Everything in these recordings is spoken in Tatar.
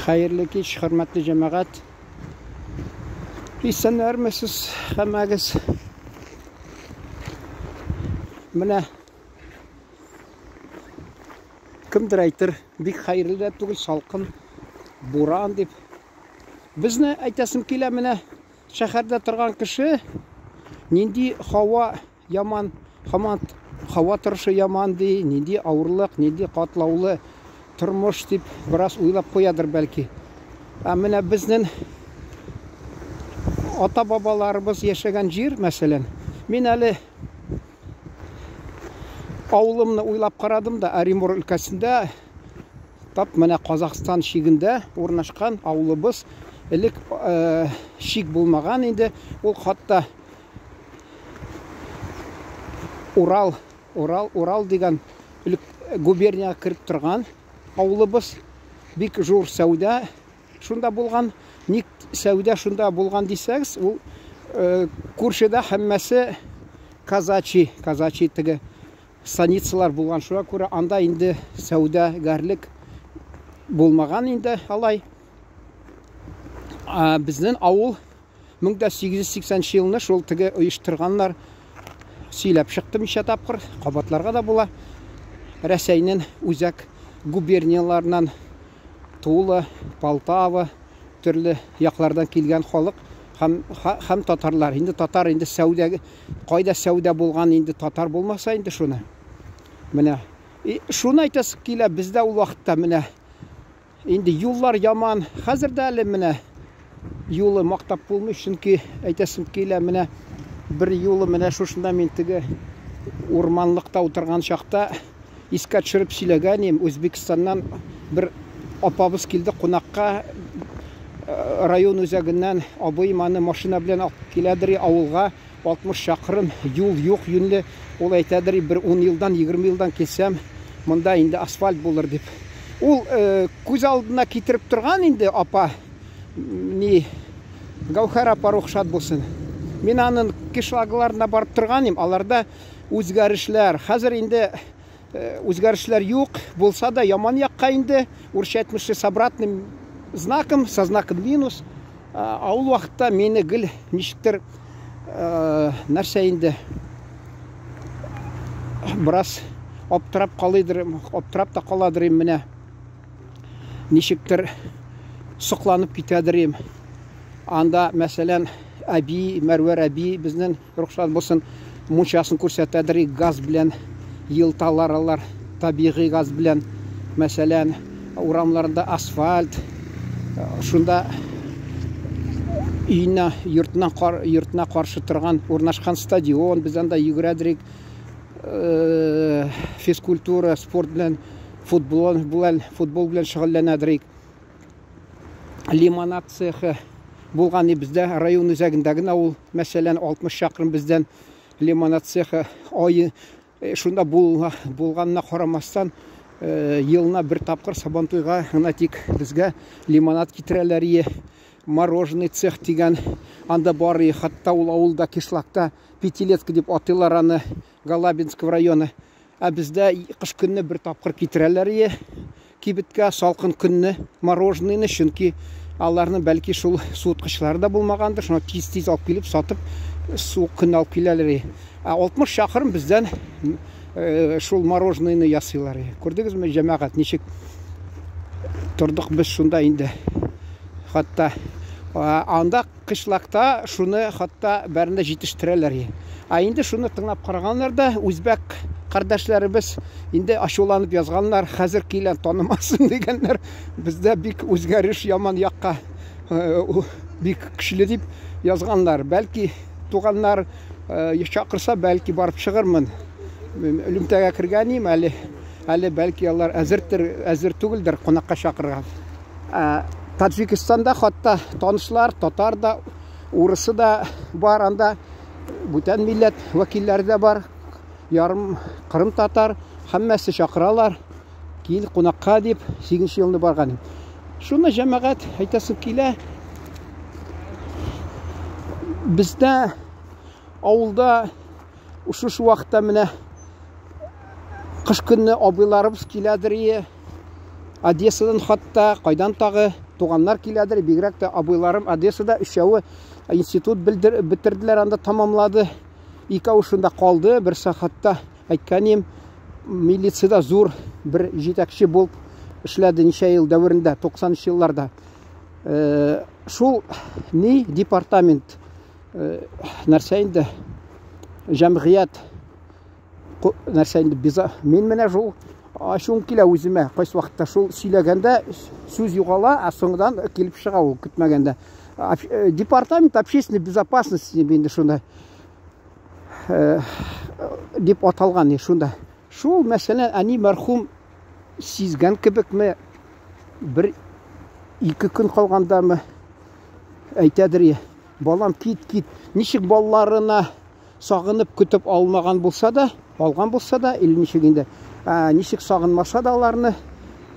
Хәерле кич, хөрмәтле җәмәгать. Исәннәрмесез, һәммәгез. Менә кемдер әйтер, бик хәерле дә түгел, салкын, буран дип. Безне әйтәсем килә, менә шәһәрдә торган кеше нинди һава Яман, һаман һава торышы яман ди, нинди авырлык, нинди катлаулы тормыш дип бераз уйлап куядыр бәлки. Ә менә безнең ата-бабаларыбыз яшәгән җир, мәсәлән, мин әле авылымны уйлап карадым да, Оренбур өлкәсендә, тап менә Казахстан чигендә урнашкан авылыбыз, элек чик булмаган инде, ул хатта Урал, Урал, Урал дигән губернияга кереп торган авылыбыз. Бик зур сәүдә шунда булган. Ник сәүдә шунда булган дисәгез, ул э, күршедә һәммәсе казачий, казачий теге станицалар булган. Шуңа күрә анда инде сәүдәгәрлек булмаган инде алай. Безнең авыл 1880 нче елны шул теге оештырганнар. Сөйләп чыктым ничә тапкыр, кабатларга да була. Рәсәйнең үзәк губернияларыннан Тула, Полтава, төрле яклардан килгән халык һәм һәм татарлар. Инде татар инде сәүдә кайда сәүдә булган инде татар булмаса инде шуны. Менә шуны әйтәсе килә, бездә ул вакытта менә Инде юллар яман. Хәзер дә әле менә юлы мактап булмый, чөнки әйтәсем килә, менә бер юлы менә шушында мин теге урманлыкта утырган чакта искә төшереп сөйләгән идем, Үзбәкстаннан бер апабыз килде кунакка, район үзәгеннән абыем аны машина белән алып киләдер авылга. 60 чакрым юл юк юньле. Ул әйтәдер, бер 10 елдан, 20 елдан килсәм, монда инде асфальт булыр дип. Ул э, күз алдына китереп торган инде апа, ни, Гәүһәр апа рухшат булсын. Мин аның кишлагларына барып торган идем, аларда үзгәрешләр. Хәзер инде э, үзгәрешләр юк, булса да яман якка инде, урысча әйтмешли, с обратным знаком, со знаком минус. Ә ул вакытта мине гел ничектер нәрсә инде бераз аптырап калыйдыр, аптырап та каладыр им менә. Ничектер сокланып китәдер им. Анда, мәсәлән, әби, Мәрвәр әби безнең Рөхсәт булсын, мунчасын күрсәтәдер, газ белән елталар алар, табигый газ белән. Мәсәлән, урамнарында асфальт, шунда өенә, йортына, йортына каршы торган, урнашкан стадион, без анда йөгерәдерик, физкультура, спорт белән, футбол белән, футбол белән шөгыльләнәдерик. Лимонад цехы булган бездә район үзәгендә генә ул, мәсәлән, 60 чакрым бездән лимонад цехы ае э, шунда булганына карамастан, э, елына бер тапкыр Сабантуйга гына тик безгә лимонад китерәләр ие. Мороженый цех дигән анда бар ие, хәтта ул авылда кишлакта пятилетка дип атыйлар аны, Галабинск районы. Ә бездә кыш көнне бер тапкыр китерәләр ие кибеткә салкын көнне мороженыйны, чөнки аларның бәлки шул суыткычлары да булмагандыр, шуңа тиз-тиз алып килеп сатып, суык көнне алып киләләр ие. Ә 60 чакрым бездән э, шул мороженыйны ясыйлар ие. Күрдегезме, җәмәгать, ничек тордык без шунда инде. Хәтта анда Кышлакта шуны хатта бәрен дә җитештерәләр. Ә инде шуны тыңлап караганнар да, үзбәк кардәшләребез инде ачуланып язганнар, хәзер килә танымасын дигәннәр. Бездә бик үзгәреш яман якка э, бик көчле дип язганнар. Бәлки туганнар э, чакырса, бәлки барып чыгырмын. Элемтәгә кергән идем әле. Әле бәлки алар әзердер, әзер түгелдер кунакка чакырырга. Ә, Таджикистанда хатта танышлар, татар да, урысы да бар анда, бүтән милләт вәкилләре дә бар, ярым кырым татар, һәммәсе чакыралар, кил кунакка дип, 8 елны барган. Шуны җәмәгать әйтәсем килә. Бездә авылда шушы вакытта менә кыш көнне абыйларыбыз киләдер ие. Одессадан хатта, кайдан тагы? Туганнар киләдер, бигрәк тә абыйларым Одессада өчәве институт бетерделәр, анда тамамлады. Икәү шунда калды, бер сәгатьтә әйткәнем, милициядә зур бер җитәкче булып эшләде ничә ел дәверендә, 90 елларда. Шул ни департамент нәрсә инде җәмгыять нәрсә инде биза мин менә шул ачуым килә үземә кайсы вакытта шул сөйләгәндә сүз югала, ә соңдан килеп чыга ул көтмәгәндә. Департамент общественной безопасности дип инде шунда дип аталган шунда. Шул мәсәлән, әни мәрхүм сизгән кебекме, бер ике көн калгандамы әйтәдер, балам, кит, кит. Ничек балаларына сагынып көтеп алмаган булса да, алган булса да, или ничек инде, ничек сагынмаса да аларны,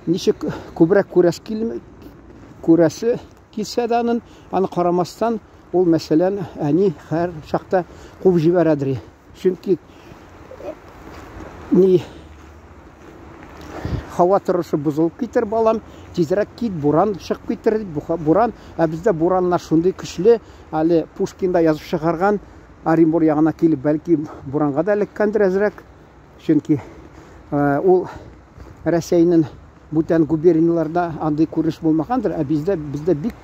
ничек күбрәк күрәсе килсә дә анын, аны карамастан, ул мәсәлән, әни һәр чакта куып җибәрәдер. Чөнки ни һава торышы бозылып китер, балам, тизрәк кит, буран чыгып китер, буран, ә бездә бураннар шундый көчле, әле Пушкин да язып чыгарган, Оренбур ягына килеп, бәлки буранга да эләккәндер әзрәк, чөнки ул Рәсәйнең бүтән губернияләрдә андый күренеш булмагандыр, ә бездә бик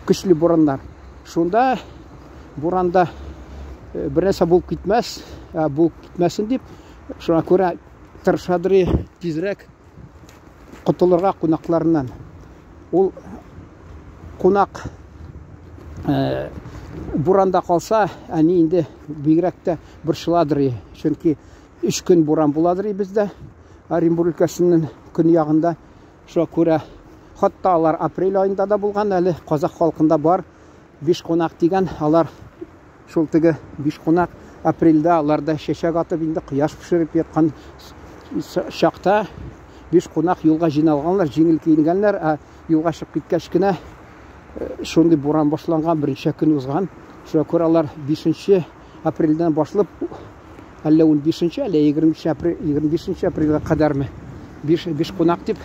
көчле бураннар. Шунда буранда бер нәрсә булып китмәс, булып китмәсен дип, шуңа күрә тырышадыр тизрәк котылырга кунакларыннан. Ул кунак буранда калса, әни инде бигрәк тә борчыладыр, чөнки 3 көн буран буладыр бездә, Оренбург өлкәсенең көньягында. Шуңа күрә хатта алар апрель аенда да булган, әле казах халкында бар 5 кунак дигән, алар шул теге 5 кунак апрельдә аларда чәчәк атып инде кояш пешереп яткан чакта 5 кунак юлга җыйналганнар, җиңел киенгәннәр, ә юлга чыгып киткәч кенә шундый буран башланган, берничә көн узган. Шуңа күрә алар 5 апрельдән башлап әллә 15, әллә 20 апрель, 25 апрельгә кадәрме 5 кунак дип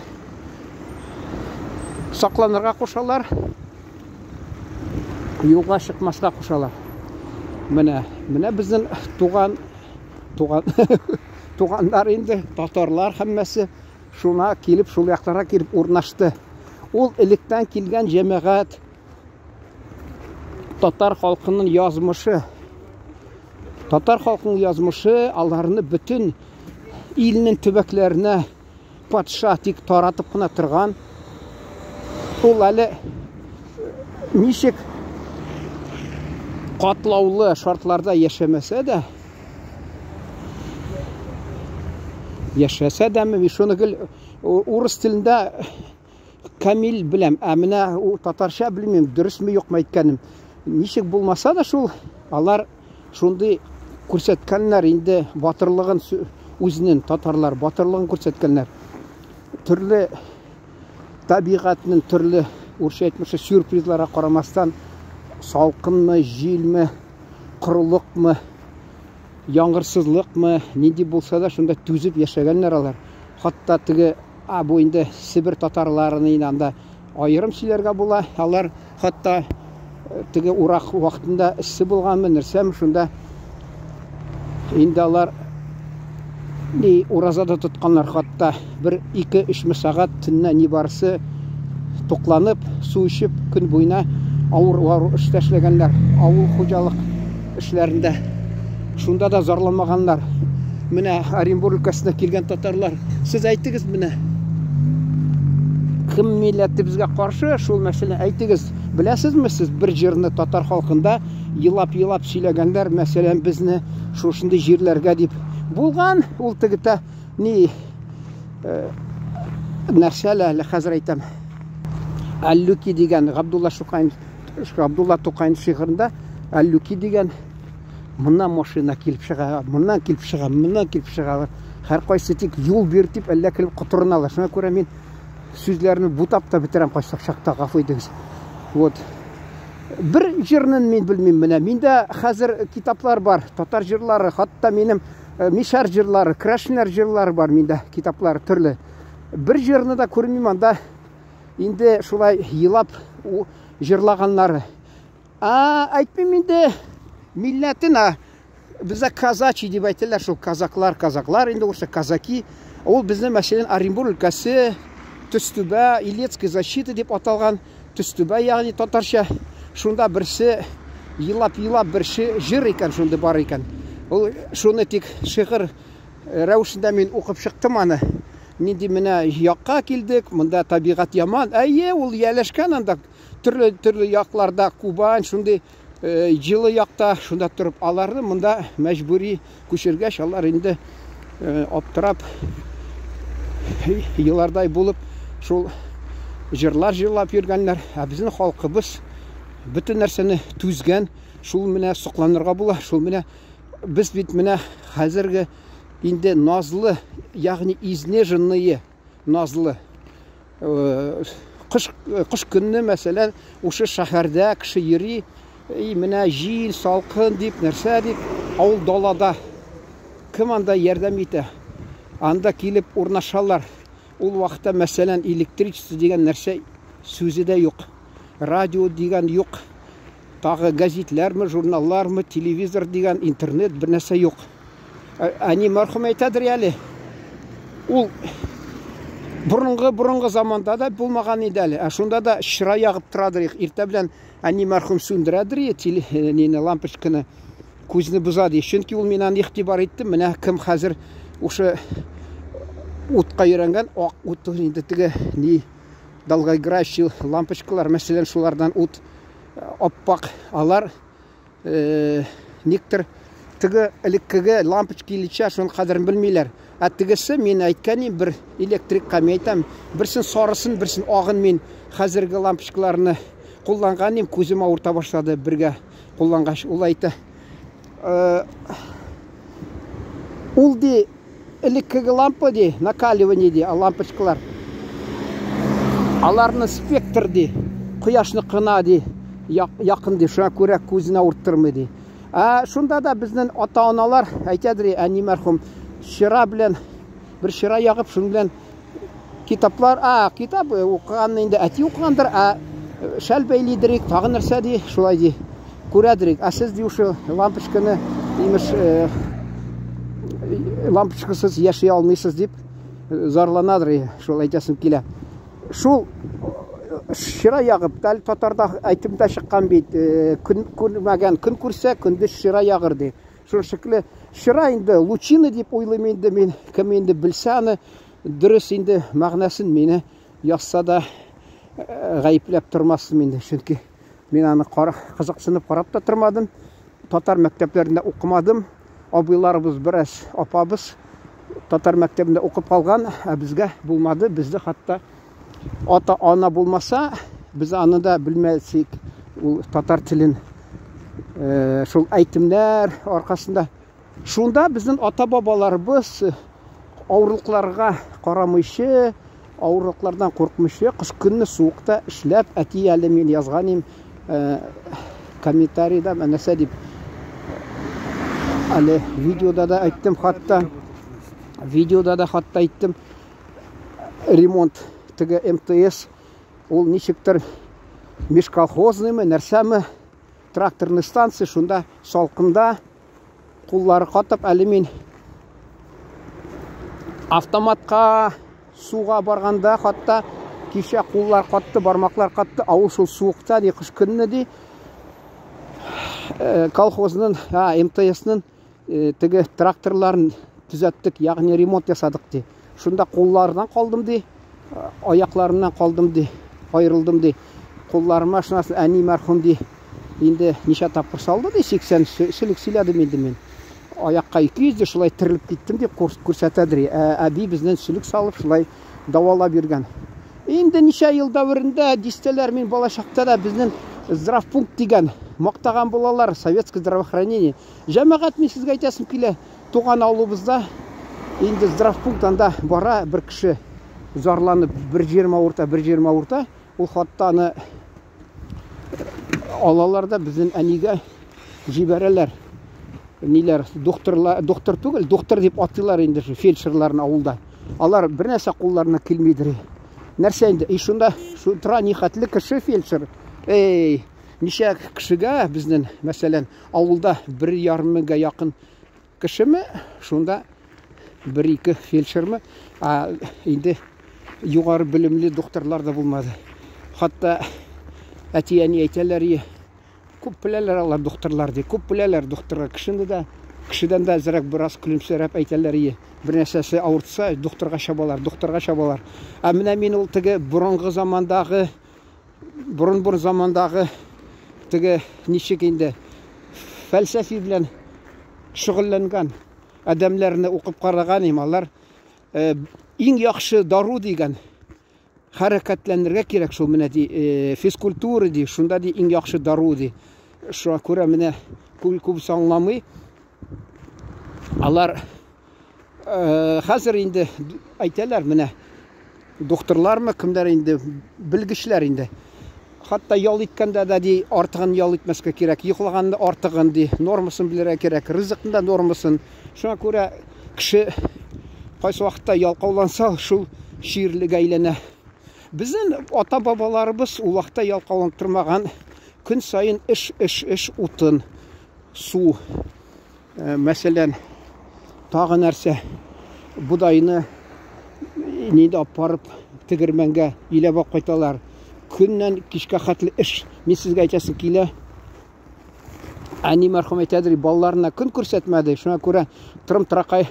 сакланырга кушалар, юлга чыкмаска кушалар. Менә безнең туганнар инде, татарлар һәммәсе шуна килеп, шул якларга килеп урнашты. Ул электән килгән җәмәгать, татар халкының язмышы. Татар халкының язмышы аларны бөтен илнең төбәкләренә патша тик таратып кына торган. Ул әле ничек катлаулы шартларда яшәмәсә дә, яшәсә дә, мин шуны гел урыс телендә камил беләм, ә менә татарча белмим, дөресме юкмы әйткәнем. Ничек булмаса да шул, алар шундый күрсәткәннәр инде батырлыгын үзенең, татарлар батырлыгын күрсәткәннәр. Төрле табигатьнең төрле, урысча әйтмешә, сюрпризларга карамастан, салкынмы, җилме, корылыкмы, яңгырсызлыкмы, нинди булса да шунда түзеп яшәгәннәр алар. Хатта теге, бу инде Себер татарларының инде анда аерым сөйләргә була. Алар хатта теге урак вакытында эссе булганмы, нәрсәме, шунда инде алар ни ураза да тотканнар, хатта бер ике-өч сәгать төннә ни барысы тукланып, су эчеп, көн буена авыр эштә эшләгәннәр, авыл хуҗалык эшләрендә. Шунда да зарланмаганнар. Менә Оренбург өлкәсенә килгән татарлар, сез әйтегез менә, кем милләтебезгә каршы, шул мәсьәләне әйтегез. Беләсезме сез бер җырны татар халкында елап-елап сөйләгәннәр, мәсәлән, безне шушындый җирләргә дип булган, ул тегетә ни нәрсә әле хәзер әйтәм. Әллүки дигән Габдулла Шукай, Габдулла Тукай шигырендә Әллүки дигән моннан машина килеп чыга, моннан килеп чыга, моннан килеп чыга. Һәр кайсы тик юл бир дип әллә килеп котырыналар. Шуңа күрә мин сүзләрне бутап та бетерәм кайсы чакта, гафу итегез. Вот. Бер җырны мин белмим менә. Миндә хәзер китаплар бар, татар җырлары, хатта минем мишәр җырлары, крәшеннәр җырлары бар миндә, китаплар төрле. Бер җырны да күрмим анда. Инде шулай елап җырлаганнары. А, әйтмим инде милләтен, а бездә казачий дип әйтәләр, шул казаклар, казаклар инде урысча казаки. Ул безнең, мәсәлән, Оренбург өлкәсе, Төстүбә, Илецкая защита дип аталган Төстүбә, ягъни татарча. Шунда берсе елап-елап бер җыр икән, шундый бар икән. Ул шуны тик шигырь рәвешендә мин укып чыктым аны. Нинди менә якка килдек, монда табигать яман. Әйе, ул ияләшкән анда төрле-төрле якларда, Кубань, шундый җылы якта шунда торып аларны монда мәҗбүри күчергәч, алар инде аптырап елардай булып шул җырлар җырлап йөргәннәр. Ә безнең халкыбыз бөтен нәрсәне түзгән, шул менә сокланырга була, шул менә без бит менә хәзерге инде назлы, ягъни изнеженные назлы. Кыш, кыш көнне, мәсәлән, ушы шәһәрдә кеше йөри, и менә җил, салкын дип, нәрсә дип, авыл далада кем анда ярдәм итә? Анда килеп урнашалар. Ул вакытта, мәсәлән, электричество дигән нәрсә сүзе дә юк. Радио дигән юк. Тагы гәзитләрме, журналлармы, телевизор дигән, интернет бер нәрсә юк. Әни мәрхүм әйтәдер әле. Ул борынгы-борынгы заманда да булмаган иде әле. Ә шунда да чыра ягып торадыр. Иртә белән әни мәрхүм сүндерәдер нине, лампочканы, күзне боза ди. Чөнки ул мин аны игътибар иттем. Менә кем хәзер ушы утка өйрәнгән, ак ут инде теге ни долгоиграющий лампочкалар, мәсәлән, шулардан ут аппак алар никтер теге элеккеге лампочка Ильича шуның кадерен белмиләр. Ә тегесе мин әйткән бер электрикка мин әйтәм, берсен сарысын, берсен агын мин хәзерге лампочкаларны кулланган идем, күзем авырта башлады бергә куллангач. Ул әйтә, ул ди элеккеге лампа ди, накаливание ди, лампочкалар. Аларны спектр ди, кояшныкына ди, якын ди, шуңа күрә күзен авырттырмый ди. Ә шунда да безнең ата-аналар әйтәдер, әни мәрхүм, чыра белән бер чыра ягып, шуның белән китаплар, а, китап укыган инде әти укыгандыр, ә шәл бәйлидерик, тагы нәрсә ди, шулай ди. Күрәдерик. Ә сез ди шушы лампочканы, имеш, лампочкасыз яши алмыйсыз дип зарланадыр, шул әйтәсем килә. Шул чыра ягып, әле татарда әйтемдә чыккан бит, көн күрмәгән көн күрсә, көндез чыра ягыр ди. Шул шикле чыра инде лучина дип уйлыйм инде мин, кем инде белсә аны, дөрес инде мәгънәсен мине язса да гаепләп тормасын инде, чөнки мин аны кызыксынып карап та тормадым. Татар мәктәпләрендә укымадым. Абыйларыбыз бераз, апабыз татар мәктәбендә укып калган, ә безгә булмады. Бездә хәтта ата-ана булмаса, без аны да белмәсек. Ул татар телен шул әйтемнәр аркасында. Шунда безнең ата-бабаларыбыз авырлыкларга карамыйча, авырлыклардан куркмыйча, кыш көнне суыкта эшләп, әти әле мин язган идем, комментарийда нәрсә дип, әле видеода да әйттем хатта, видеода да хатта әйттем, ремонт теге МТС, ул ничектер межколхозныймы, нәрсәме, тракторный станция, шунда салкында куллары катып, әле мин автоматка суга барганда хатта кичә куллар катты, бармаклар катты, ә ул шул суыкта ди, кыш көнне ди, колхозның, МТСның теге тракторларын төзәттек, ягъни ремонт ясадык ди. Шунда куллардан калдым ди, аякларымнан калдым ди, аерылдым ди. Кулларыма шунасы әни мәрхүм ди, инде ничә тапкыр салды ди, 80 сөлек сөйләдем инде мин. Аякка 200 ди, шулай терелеп киттем дип күрсәтәдер. Әби безнең сөлек салып шулай дәвалап йөргән. Инде ничә ел дәверендә дистәләр мин балачакта да безнең здравпункт дигән мактаган булалар, советское здравоохранение. Җәмәгать, мин сезгә әйтәсем килә, туган авылыбызда инде здравпункт анда бара бер кеше зарланып, бер җирем авырта, бер җирем авырта. Ул хатта аны алалар да безнең әнигә җибәрәләр. Ниләр, докторлар, доктор түгел, доктор дип атыйлар инде фельдшерларны авылда. Алар бер нәрсә кулларына килмидер. Нәрсә инде? И шунда шу тора нихәтле кеше фельдшер. Эй, ничә кешегә безнең, мәсәлән, авылда 1,5 меңгә якын кешеме, шунда бер-ике фельдшермы, а инде югары белемле докторлар да булмады. Хатта әти-әни әйтәләр, күп беләләр алар докторлар ди, күп беләләр докторга кешене дә, кешедән дә әзрәк бераз көлемсерәп әйтәләр, бер нәрсәсе авыртса, докторга чабалар, докторга чабалар. Ә менә мин ул теге борынгы замандагы, борын-борын замандагы теге ничек инде фәлсәфи белән шөгыльләнгән адәмнәрне укып караган идем. Алар э, иң яхшы дару дигән хәрәкәтләнергә кирәк шул менә ди, э, физкультура ди, шунда ди иң яхшы дару ди. Шуңа күрә менә күп күбесе аңламый. Алар э, хәзер инде әйтәләр менә докторлармы, кемнәр инде, белгечләр инде. Хатта ял иткәндә дә ди, артыгын ял итмәскә кирәк, йоклаганда артыгын ди, нормасын белергә кирәк, ризыкның да нормасын. Шуңа күрә кеше кайсы вакытта ялкауланса, шул чирлегә әйләнә. Безнең ата-бабаларыбыз ул вакытта ялкауланып тормаган. Көн саен эш, эш, эш, утын, су. Э, мәсәлән, тагы нәрсә, бодайны нидә алып барып тегермәнгә иләп алып кайталар. Көннән кичкә хәтле эш. Мин сезгә әйтәсем килә. Әни мәрхүм әйтәдер, балаларына көн күрсәтмәде, шуңа күрә трым-тракай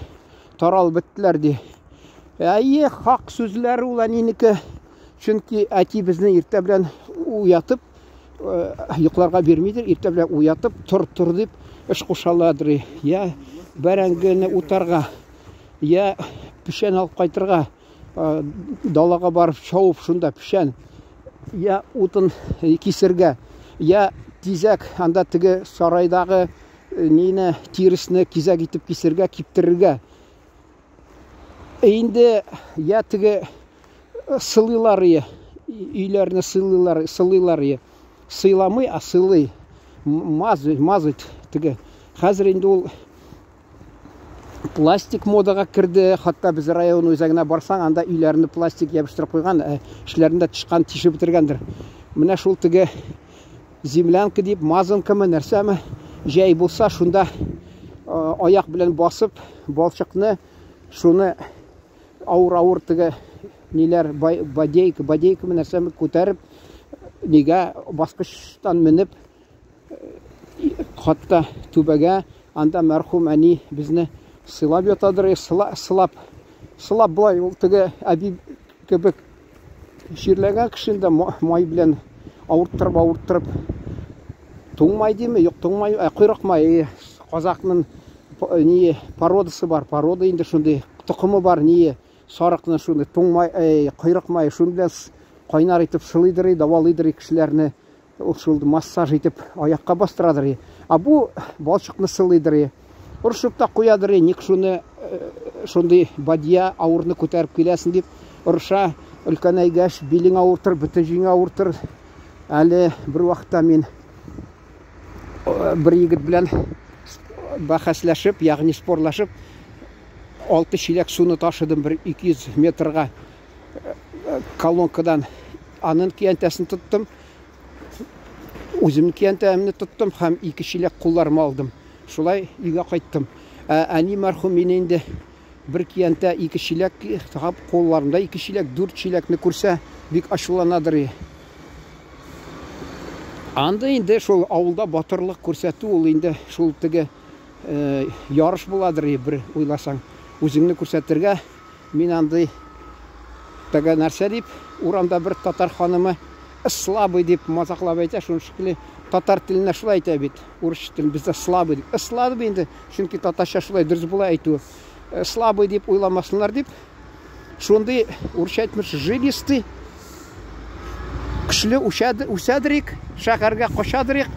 таралып беттеләр ди. Әйе, хак сүзләр ул әнинеке. Чөнки әти безне иртә белән уятып, э, йокларга бирмидер, иртә белән уятып, тор, тор дип эш кушаладыр. Я бәрәңгене утарга, я печән алып кайтырга, э, далага барып чабып шунда печән, я утын кисергә, я тизәк, анда теге сарайдагы э, нине, тиресне кизәк итеп кисергә, киптерергә. Инде я теге сылыйлар өйләрне сылыйлар, сылыйлар. Сыйламый, а сылый. Мазать, мазать теге. Хәзер инде ул пластик модага керде. Хатта без район үзәгенә барсаң, анда өйләрне пластик ябыштырып куйган, э, эшләрендә тычкан тишеп бетергәндер. Менә шул теге землянка дип, мазанкамы, нәрсәме, җәй булса, шунда э, аяк белән басып, балчыкны шуны авыр-авыр теге ниләр, бодейка, бодейка нәрсәме күтәреп, нигә баскычтан менеп, хатта түбәгә, анда мәрхүм әни безне сыйлап ятадыр, сылап, сылап болай ул теге әби кебек чирләгән кешене дә май белән авырттырып, авырттырып, туңмай дими, юк, туңмай, ә койрык май, казакның ни породасы бар, порода инде шундый, токымы бар, ни сарыкның шундый туңмай, койрык май, шуны белән кайнар итеп сылыйдыр, дәвалыйдыр кешеләрне. Ул шул массаж итеп аякка бастырадыр. А бу балчыкны сылыйдыр. Орышып та куядыр, ник шуны шундый бадья авырны күтәреп киләсең дип орыша. Өлкәнәйгәч, билең авыртыр, бөтен җиңе авыртыр. Әле бер вакытта мин бер егет белән бәхәсләшеп, ягъни спорлашып, 6 чиләк суны ташыдым бер 200 метрга колонкадан. Анын киянтәсен тоттым, үземнең киянтәмне тоттым һәм 2 чиләк кулларыма алдым. Шулай өйгә кайттым. Ә әни мәрхүм мине инде бер киянтә, 2 чиләк тагып, кулларымда 2 чиләк, 4 чиләкне күрсә, бик ачуланадыр. Анда инде шул авылда батырлык күрсәтү ул инде шул теге ярыш буладыр, бер уйласаң. Үзеңне күрсәтергә мин андый теге нәрсә дип, урамда бер татар ханымы слабый дип мазаклап әйтә, шуның шикелле татар теленә шулай әйтә бит. Урыс телен бездә слабый дип. Слабый инде, чөнки татарча шулай дөрес була әйтү. Слабый дип уйламасыннар дип, шундый урысча әйтмеш жилистый көчле үсәдерик, шәһәргә качадырик.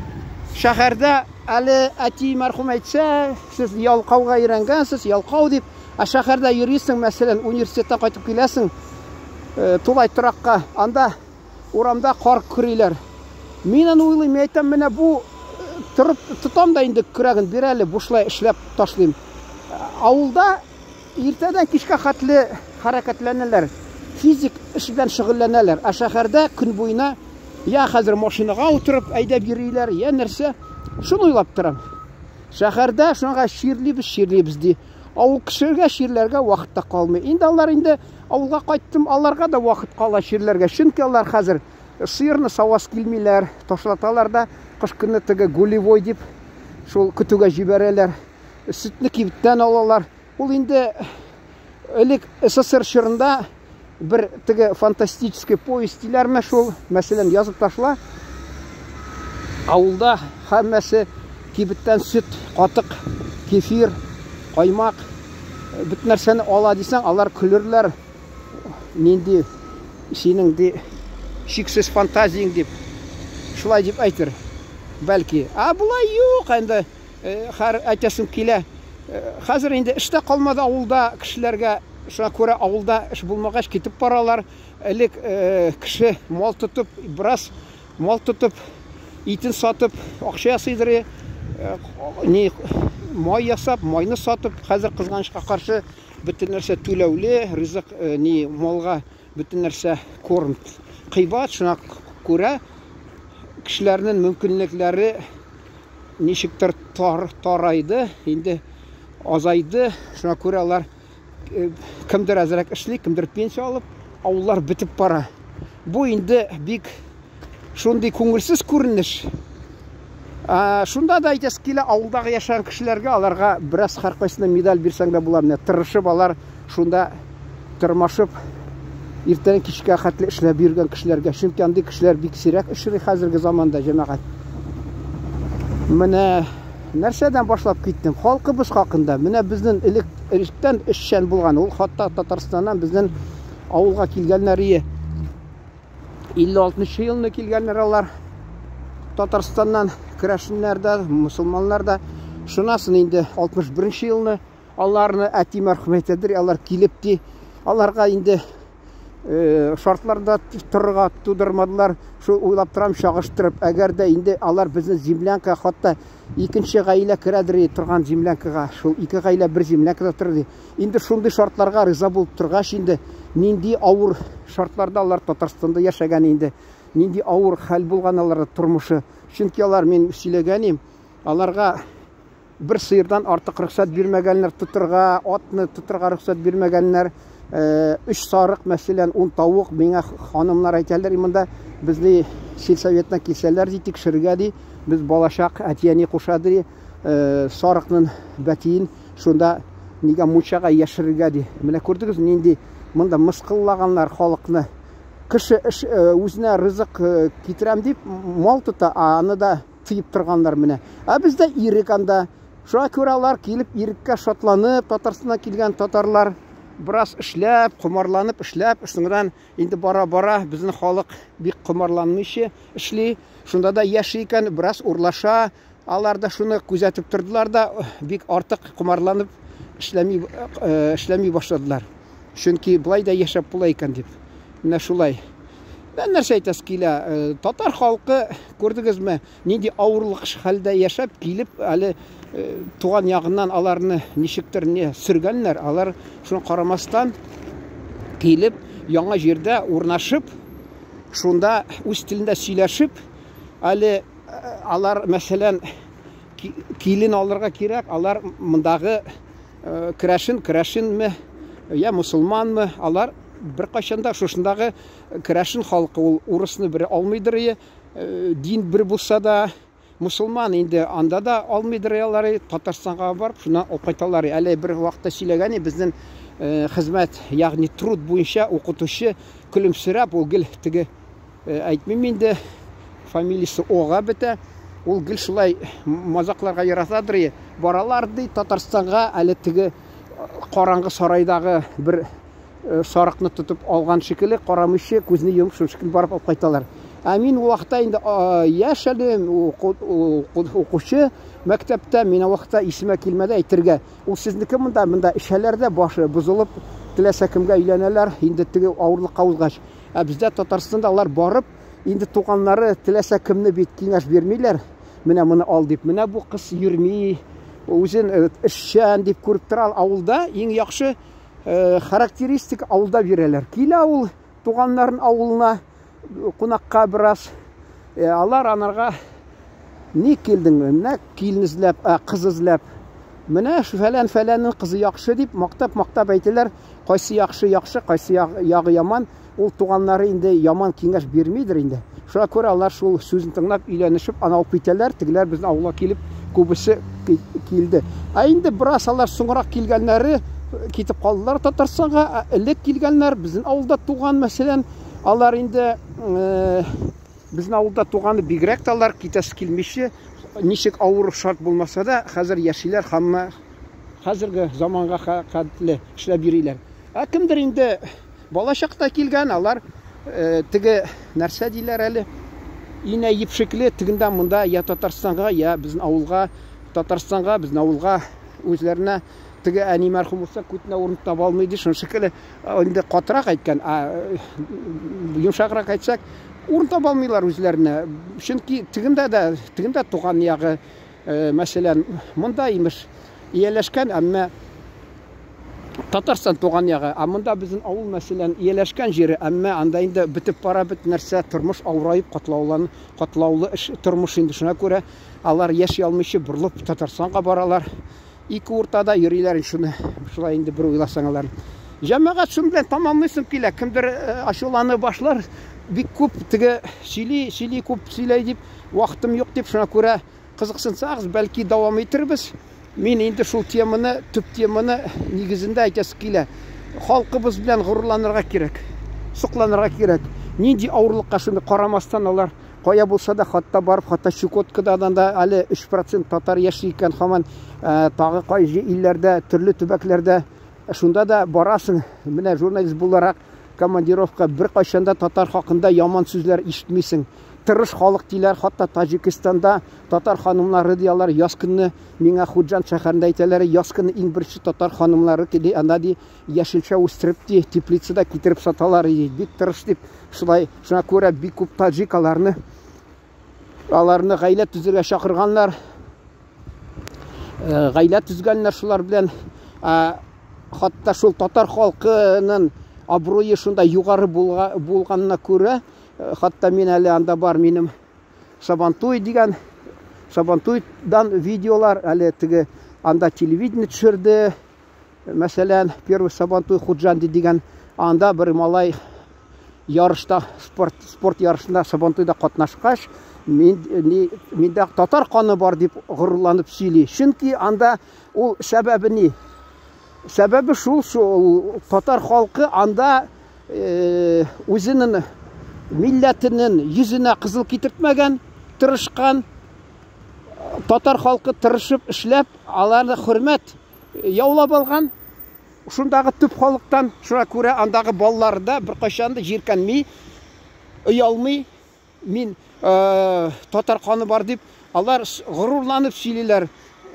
Шәһәрдә әле әти мәрхүм әйтсә, сез ялкауга өйрәнгәнсез, ялкау дип. Ә шәһәрдә йөрисең, мәсәлән, университеттан кайтып киләсең, тулай торакка, анда урамда кар көриләр. Мин аны уйлыйм, мин әйтәм, менә бу торып тотам да инде көрәген бир әле, бушлай эшләп ташлыйм. Авылда иртәдән кичкә хәтле хәрәкәтләнәләр. Физик эш белән шөгыльләнәләр. Ә шәһәрдә көн буена я хәзер машинага утырып әйдәп йөриләр, я нәрсә. Шуны уйлап торам. Шәһәрдә шуңа чирлибез, чирлибез ди. Авыл кешеләргә чирләргә вакыт та калмый. Инде алар инде авылга кайттым, аларга да вакыт кала чирләргә. Чөнки алар хәзер сыерны савас килмиләр, ташлаталар да кыш көне теге гулевой дип шул көтүгә җибәрәләр. Сөтне кибеттән алалар. Ул инде элек СССР чорында бер теге фантастический повесть диләрме шул, мәсәлән, язып ташла. Авылда һәммәсе кибеттән сөт, катык, кефир, каймак, бөтен нәрсәне ала дисәң, алар көлерләр. Нинди синең ди шиксез фантазияң дип шулай дип әйтер. Бәлки. Ә болай юк инде. Хәр әйтәсем килә. Хәзер инде эш тә калмады авылда кешеләргә. Шуңа күрә авылда эш булмагач китеп баралар. Элек кеше мал тотып, бераз мал тотып, итен сатып, акча ясыйдыр. Ни май ясап, майны сатып, хәзер кызганычка каршы бөтен нәрсә түләүле, ризык ни малга бөтен нәрсә корм кыйбат, шуңа күрә кешеләрнең мөмкинлекләре ничектер тар, тарайды, инде азайды. Шуңа күрә алар э, кемдер әзрәк эшли, кемдер пенсия алып, авыллар бетеп бара. Бу инде бик шундый күңелсез күренеш. Шунда да әйтәсе килә, авылдагы яшәгән кешеләргә аларга бераз һәркайсына медаль бирсәң дә була. Менә тырышып алар шунда тырмашып иртән кичкә хәтле эшләп йөргән кешеләргә. Чөнки андый кешеләр бик сирәк очрый хәзерге заманда, җәмәгать. Менә нәрсәдән башлап киттем? Халкыбыз хакында. Менә безнең элек электән эшчән булган, ул хатта Татарстаннан безнең авылга килгәннәр ие. 56 елны килгәннәр алар. Татарстаннан керәшеннәр дә, мусульманнар да. Шунасын инде 61 елны аларны әти мәрхүм әйтәдер, алар килеп ди, аларга инде э, шартларда торырга тудырмадылар. Шул уйлап торам, чагыштырып, әгәр дә инде алар безне землянка, хатта икенче гаилә керәдер торган землянкага, шул ике гаилә бер землянкада торыр ди. Инде шундый шартларга риза булып торгач инде нинди авыр шартларда алар Татарстанда яшәгән инде, нинди авыр хәл булган аларда тормышы. Чөнки алар, мин сөйләгәнем, аларга бер сыердан артык рөхсәт бирмәгәннәр тотырга, атны тотырга рөхсәт бирмәгәннәр. Э, өч сарык, мәсәлән, ун тавык, миңа ханымнар әйтәләр, монда безне сельсоветтан килсәләр ди, тикшерергә ди, без балачак әти-әни куша ди, э, сарыкның бәтиен шунда нигә мунчага яшерергә ди. Менә күрдегез, нинди монда мыскыллаганнар халыкны. Кеше эш, э, үзенә ризык китерәм дип мал тота, а аны да тыеп торганнар менә. Ә бездә ирек анда. Шуңа күрә алар килеп иреккә шатланып, Татарстаннан килгән татарлар бераз эшләп, комарланып эшләп, соңыннан инде бара-бара безнең халык бик комарланмыйча эшли, шунда да яши икән, бераз урлаша. Алар да шуны күзәтеп тордылар да, бик артык комарланып эшләми, э, эшләми башладылар. Чөнки былай да яшәп була икән дип. Менә шулай. Мен нәрсә әйтәсе килә, э, татар халкы, күрдегезме, нинди авырлык хәлдә яшәп килеп, әле э, туган ягыннан аларны ничектер не сөргәннәр, алар шуны карамастан килеп, яңа җирдә урнашып, шунда үз телендә сөйләшеп, әле э, алар, мәсәлән, килен алырга кирәк, алар мондагы керәшен, керәшенме, я мусульманмы, алар беркайчан да шушындагы керәшен халкы ул урысны бер алмыйдыр, э, дин бер булса да, мусульман инде анда да алмыйдыр алар, Татарстанга барып шуннан алып кайталар. Әле бер вакытта сөйләгән безнең э, хезмәт, ягъни труд буенча укытучы көлемсерәп, ул гел теге э, әйтмим инде, фамилиясе Ога бетә. Ул гел шулай мазакларга яратадыр. Баралар ди Татарстанга, әле теге караңгы сарайдагы бер Э, сарыкны тотып алган шикелле, карамыйча, күзне йомып, шул шикелле барып алып кайталар. Ә мин ул вакытта инде яшь әле, укучы мәктәптә, мин ул вакытта исемә килмәде әйтергә. Ул сезнеке монда, монда эчәләр дә, башы бозылып, теләсә кемгә өйләнәләр, инде теге авырлыкка узгач. Ә бездә Татарстанда алар барып, инде туганнары теләсә кемне бит киңәш бирмиләр. Менә моны ал дип. Менә бу кыз йөрми, үзен э, эшчән дип күреп тора. Авылда иң яхшы Характеристик авылда бирәләр. Килә ул туганнарын авылына кунакка бераз. Алар анарга ни килдең? Менә килен эзләп, кыз эзләп. Менә фәлән фәләннең кызы яхшы дип мактап-мактап әйтәләр. Кайсы яхшы, яхшы, кайсы ягы яман. Ул туганнары инде яман киңәш бирмидер инде. Шуңа күрә алар шул сүзен тыңлап, өйләнешеп, аны алып китәләр. Тегеләр безнең авылга килеп, күбесе килде. Ә инде бераз алар соңрак килгәннәре китеп калдылар Татарстанга. Ә элек килгәннәр безнең авылда туган, мәсәлән, алар инде безнең авылда туганы бигрәк тә алар китәсе килмичә, ничек авыр шарт булмаса да, хәзер яшиләр һәм хәзерге заманга хәтле эшләп йөриләр. Ә кемдер инде бала чакта килгән, алар теге нәрсә диләр әле, инә епшекле тегендә монда я Татарстанга, я безнең авылга, Татарстанга, безнең авылга үзләренә теге әни мәрхүм булса, күтенә урын таба алмый ди. Шуның шикелле инде катырак әйткән, ә йомшаграк әйтсәк, урын таба алмыйлар үзләренә. Чөнки тегендә дә, тегендә туган ягы, мәсәлән, монда имеш ияләшкән, әмма Татарстан туган ягы, ә монда безнең авыл, мәсәлән, ияләшкән җире, әмма анда инде бетеп бара бит нәрсә, тормыш авыраеп, катлаулан, катлаулы эш, тормыш инде. Шуңа күрә алар яши алмыйча борылып Татарстанга баралар. Ике уртада йөриләр инде шуны. Шулай инде бер уйласаң алар. Җәмәгать шуның белән тамамлыйсым килә. Кемдер ачулана башлар, бик күп теге сөйли, сөйли, күп сөйләй дип, вакытым юк дип, шуңа күрә кызыксынсагыз, бәлки дәвам итербез. Мин инде шул теманы, төп теманы нигезендә әйтәсе килә. Халкыбыз белән горурланырга кирәк, сокланырга кирәк. Нинди авырлыкка шуны карамастан алар кая булса да, хатта барып, хатта Чукоткадан да әле 3% татар яши икән, һаман тагы кай илләрдә, төрле төбәкләрдә шунда да барасың. Менә журналист буларак командировка беркайчан да татар хакында яман сүзләр ишетмисең. Тырыш халык диләр, хатта Таҗикстанда татар ханымнары ди алар, яз көнне миңа Худжанд шәһәрендә әйтәләр, яз көне иң беренче татар ханымнары ди, анда ди яшелчә үстереп ди, теплицада китереп саталар ди, бик тырыш дип, шулай, шуңа күрә бик күп таҗик аларны, аларны гаилә төзергә чакырганнар, гаилә төзгәннәр шулар белән. Хатта шул татар халкының абруе шунда югары булганына күрә, хатта мин әле анда бар минем Сабантуй дигән, Сабантуйдан видеолар, әле теге анда телевидение төшерде. Мәсәлән, первый Сабантуй Худжанди дигән, анда бер малай ярышта, спорт, спорт ярышында Сабантуйда катнашкач, мин, ни, миндә татар каны бар дип горурланып сөйли. Чөнки анда ул сәбәбе ни? Сәбәбе шул, шул татар халкы анда үзенең милләтенең йөзенә кызыл китертмәгән, тырышкан. Татар халкы тырышып эшләп, аларны хөрмәт яулап алган. Шундагы төп халыктан, шуңа күрә андагы балалар да беркайчан да җиркәнми, оялмый. Мин татар каны бар дип, алар горурланып сөйлиләр.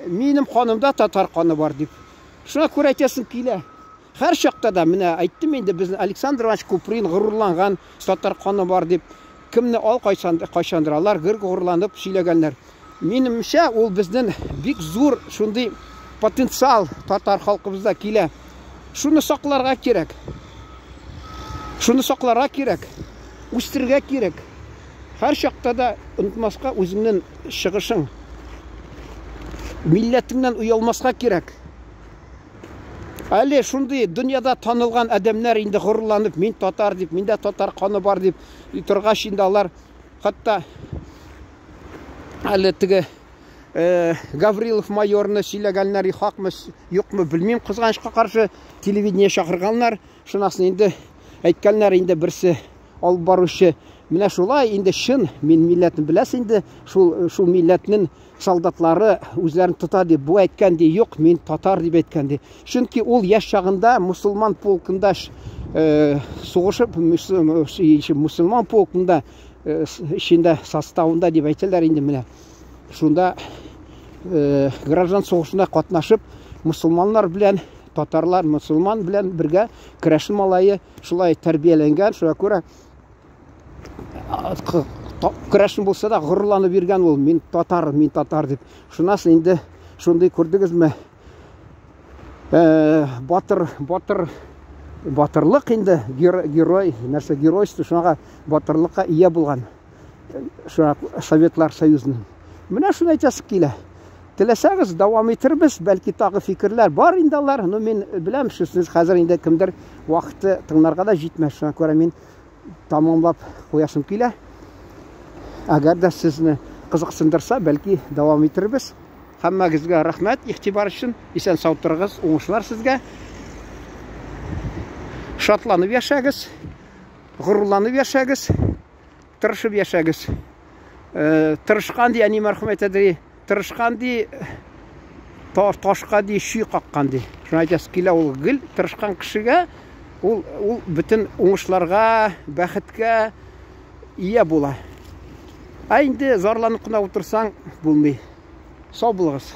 Минем канымда татар каны бар дип. Шуңа күрә әйтәсем килә. Һәр чакта да менә әйттем инде, безнең Александр Иванович Куприн горурланган татар каны бар дип. Кемне ал кайчан, кайчандыр алар гөр горурланып сөйләгәннәр. Минемчә, ул безнең бик зур шундый потенциал татар халкыбызда килә. Шуны сакларга кирәк. Шуны сакларга кирәк. Үстерергә кирәк. Һәр чакта да онытмаска үзеңнең чыгышың. Милләтеңнән оялмаска кирәк. Әле шундый дөньяда танылган адәмнәр инде горурланып, мин татар дип, миндә татар каны бар дип торгач инде алар хатта әле теге Гаврилов майорны сөйләгәннәр, хакмы, юкмы белмим, кызганычка каршы телевидение чакырганнар. Шунасын инде әйткәннәр инде берсе алып баручы, менә шулай инде чын мин милләтне беләсез инде, шул шул милләтнең солдатлары үзләрен тота дип, бу әйткән ди, юк, мин татар дип әйткән ди. Чөнки ул яшь чагында мусульман полкында сугышып, мусульман полкында эчендә составында дип әйтәләр инде менә. Шунда граждан сугышында катнашып, мусульманнар белән татарлар, мусульман белән бергә керәшен малае шулай тәрбияләнгән, шуңа күрә керәшен булса да горурланып йөргән ул, мин татар, мин татар дип. Шуннан соң инде шундый күрдегезме? Э, батыр, батыр, батырлык инде, герой, нәрсә геройство, шуңа батырлыкка ия булган. Шуңа Советлар Союзының. Менә шуны әйтәсе килә. Теләсәгез, дәвам итербез, бәлки тагы фикерләр бар инде алар, но мин беләм, что сез хәзер инде кемдер вакыты тыңларга да җитмәс, шуңа күрә мин тамамлап куясым килә. Әгәр дә сезне кызыксындырса, бәлки дәвам итербез. Һәммәгезгә рәхмәт игътибар өчен. Исән сау торыгыз, уңышлар сезгә. Шатланып яшәгез, горурланып яшәгез. Тырышып яшәгез. Э, тырышкан ди, әни мәрхүм әйтә ди, тырышкан ди, ташка ди, чөй каккан ди. Шуны әйтәсе килә, ул гел тырышкан кешегә ул ул бөтен уңышларга, бәхеткә ия була. Ә инде зарланып кына утырсаң, булмый. Сау булыгыз.